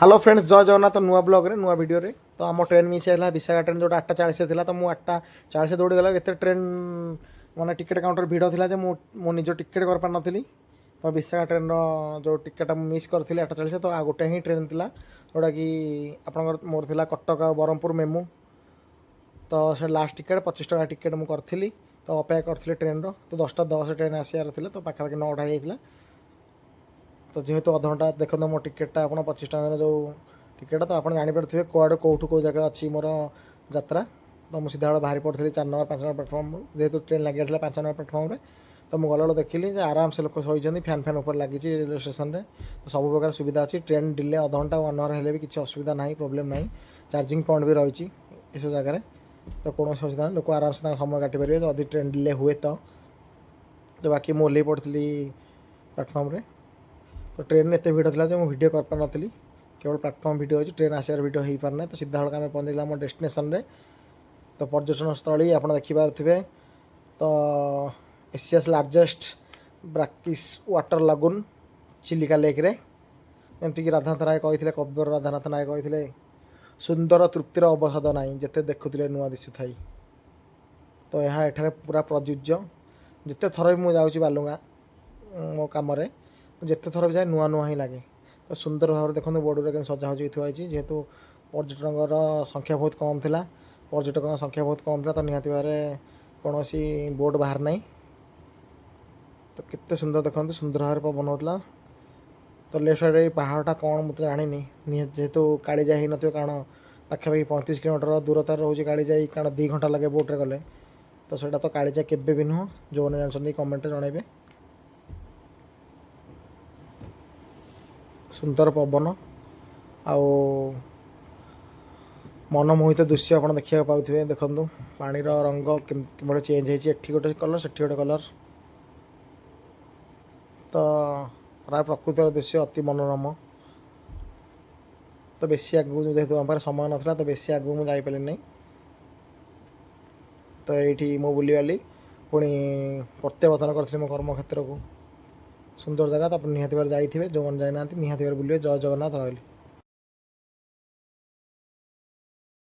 Hello friends, ଜୟ ଜଗନ୍ନାଥ। ନୂଆ ବ୍ଲଗ୍ରେ, ନୂଆ ଭିଡ଼ିଓରେ। ତ ଆମ ଟ୍ରେନ୍ ମିସ୍ ହେଲା, ବିଶାଖା ଟ୍ରେନ୍ ଯେଉଁଟା 8:40 ଥିଲା। ତ ମୁଁ 8:40 ଦୌଡ଼ି ଗଲା। ଏତେ ଟ୍ରେନ୍ ମାନେ ଟିକେଟ୍ କାଉଣ୍ଟର ଭିଡ଼ ଥିଲା ଯେ ମୁଁ ମୋ ନିଜ ଟିକେଟ୍ କରିପାରିନଥିଲି। ତ ବିଶାଖା ଟ୍ରେନ୍ର ଯେଉଁ ଟିକେଟ୍ଟା ମୁଁ ମିସ୍ କରିଥିଲି 8:40। ତ ଆଉ ଗୋଟେ ହିଁ ଟ୍ରେନ୍ ଥିଲା, ଯେଉଁଟାକି ଆପଣଙ୍କର ମୋର ଥିଲା କଟକ ଆଉ ବ୍ରହ୍ମପୁର ମେମୁ। ତ ସେ ଲାଷ୍ଟ ଟିକେଟ୍ 25 ଟଙ୍କା ଟିକେଟ୍ ମୁଁ କରିଥିଲି। ତ ଅପେକ୍ଷା କରିଥିଲି ଟ୍ରେନ୍ର। ତ 10:10 ଟ୍ରେନ୍ ଆସିବାର ଥିଲା, ତ ପାଖାପାଖି 9ଟା ହେଇଯାଇଥିଲା। ତ ଯେହେତୁ ଅଧଘଣ୍ଟା, ଦେଖନ୍ତୁ ମୋ ଟିକେଟ୍ଟା ଆପଣ, 25 ଟଙ୍କାର ଯେଉଁ ଟିକେଟ୍, ତ ଆପଣ ଜାଣିପାରୁଥିବେ କୁଆଡ଼େ କେଉଁଠୁ କେଉଁ ଜାଗା ଅଛି ମୋର ଯାତ୍ରା। ତ ମୁଁ ସିଧାସଳଖ ବାହାରି ପଡ଼ିଥିଲି 4 ନମ୍ବର, 5 ନମ୍ବର ପ୍ଲାଟଫର୍ମରୁ, ଯେହେତୁ ଟ୍ରେନ୍ ଲାଗିଯାଇଥିଲା 5 ନମ୍ବର ପ୍ଲାଟଫର୍ମରେ। ତ ମୁଁ ଗଲାବେଳକୁ ଦେଖିଲି ଯେ ଆରାମସେ ଲୋକ ଶୋଇଛନ୍ତି, ଫ୍ୟାନ୍ ଫ୍ୟାନ୍ ଉପରେ ଲାଗିଛି ରେଲୱେ ଷ୍ଟେସନରେ। ତ ସବୁ ପ୍ରକାର ସୁବିଧା ଅଛି। ଟ୍ରେନ୍ ଡିଲେ ଅଧଘଣ୍ଟା, 1 ଆୱାର ହେଲେ ବି କିଛି ଅସୁବିଧା ନାହିଁ, ପ୍ରୋବ୍ଲେମ୍ ନାହିଁ। ଚାର୍ଜିଂ ପଏଣ୍ଟ ବି ରହିଛି ଏସବୁ ଜାଗାରେ। ତ କୌଣସି ଅସୁବିଧା ନାହିଁ, ଲୋକ ଆରାମସେ ତାଙ୍କ ସମୟ କାଟିପାରିବେ ଯଦି ଟ୍ରେନ୍ ଡିଲେ ହୁଏ। ତ ତ ବାକି ମୁଁ ଓହ୍ଲେଇ ପଡ଼ିଥିଲି ପ୍ଲାଟଫର୍ମରେ। ତ ଟ୍ରେନ୍ରେ ଏତେ ଭିଡ଼ ଥିଲା ଯେ ମୁଁ ଭିଡ଼ିଓ କରିପାରିନଥିଲି। କେବଳ ପ୍ଲାଟଫର୍ମ ଭିଡ଼ିଓ ଅଛି, ଟ୍ରେନ୍ ଆସିବାର ଭିଡ଼ିଓ ହେଇପାରୁନାହିଁ। ତ ସିଧାସଳଖ ଆମେ ପହଞ୍ଚିଲା ଆମ ଡେଷ୍ଟିନେସନରେ। ତ ପର୍ଯ୍ୟଟନ ସ୍ଥଳୀ ଆପଣ ଦେଖିପାରୁଥିବେ। ତ Asia's largest brackish water lagoon Chilika ଲେକ୍ରେ, ଯେମିତିକି ରାଧାନାଥ ରାୟ କହିଥିଲେ, କବିବର ରାଧାନାଥ ନାୟକ କହିଥିଲେ, "ସୁନ୍ଦର ତୃପ୍ତିର ଅବସାଦ ନାହିଁ, ଯେତେ ଦେଖୁଥିଲେ ନୂଆ ଦିଶୁଥାଇ।" ତ ଏହା ଏଠାରେ ପୁରା ପ୍ରଯୁଜ୍ୟ। ଯେତେ ଥର ବି ମୁଁ ଯାଉଛି ବାଲୁଗାଁ ମୋ କାମରେ, ଯେତେ ଥର ବି ଯାଏ, ନୂଆ ନୂଆ ହିଁ ଲାଗେ। ତ ସୁନ୍ଦର ଭାବରେ ଦେଖନ୍ତୁ ବୋର୍ଡ଼ରେ କେମିତି ସଜାସଜି ଥୁଆ ହେଇଛି। ଯେହେତୁ ପର୍ଯ୍ୟଟକଙ୍କର ସଂଖ୍ୟା ବହୁତ କମ୍ ଥିଲା, ପର୍ଯ୍ୟଟକଙ୍କ ସଂଖ୍ୟା ବହୁତ କମ୍ ଥିଲା, ତ ନିହାତି ଭାବରେ କୌଣସି ବୋର୍ଡ଼ ବାହାର ନାହିଁ। ତ କେତେ ସୁନ୍ଦର ଦେଖନ୍ତୁ, ସୁନ୍ଦର ଭାବରେ ପବନ ହେଉଥିଲା। ତ ଲେଫ୍ଟ ସାଇଡ଼୍ ଏଇ ପାହାଡ଼ଟା କ'ଣ ମୁଁ ତ ଜାଣିନି। ନିହାତି ଯେହେତୁ କାଳିଜାଇ ହେଇନଥିବ, କାରଣ ପାଖାପାଖି 35 କିଲୋମିଟର ଦୂରତାରେ ରହୁଛି କାଳିଜାଇ, କାରଣ 2 ଘଣ୍ଟା ଲାଗେ ବୋଟ୍ରେ ଗଲେ। ତ ସେଇଟା ତ କାଳିଜାଇ କେବେ ବି ନୁହଁ। ଯେଉଁମାନେ ଜାଣିଛନ୍ତି, କମେଣ୍ଟରେ ଜଣାଇବେ। ସୁନ୍ଦର ପବନ ଆଉ ମନମୋହିତ ଦୃଶ୍ୟ ଆପଣ ଦେଖିବାକୁ ପାଉଥିବେ। ଦେଖନ୍ତୁ ପାଣିର ରଙ୍ଗ କିଭଳି ଚେଞ୍ଜ ହେଇଛି, ଏଠି ଗୋଟେ କଲର୍, ସେଠି ଗୋଟେ କଲର୍। ତ ପ୍ରାୟ ପ୍ରକୃତିର ଦୃଶ୍ୟ ଅତି ମନୋରମ। ତ ବେଶୀ ଆଗକୁ, ଯେହେତୁ ଆମ ପାଖରେ ସମୟ ନଥିଲା, ତ ବେଶୀ ଆଗକୁ ମୁଁ ଯାଇପାରିଲି ନାହିଁ। ତ ଏଇଠି ମୁଁ ବୁଲିବାଲି ପୁଣି ପ୍ରତ୍ୟାବର୍ତ୍ତନ କରିଥିଲି ମୋ କର୍ମକ୍ଷେତ୍ରକୁ। ସୁନ୍ଦର ଜାଗା, ତ ଆପଣ ନିହାତି ଭାବରେ ଯାଇଥିବେ। ଯେଉଁମାନେ ଯାଇନାହାନ୍ତି, ନିହାତି ଭାବରେ ବୁଲିବେ। ଜୟ ଜଗନ୍ନାଥ, ରହିଲି।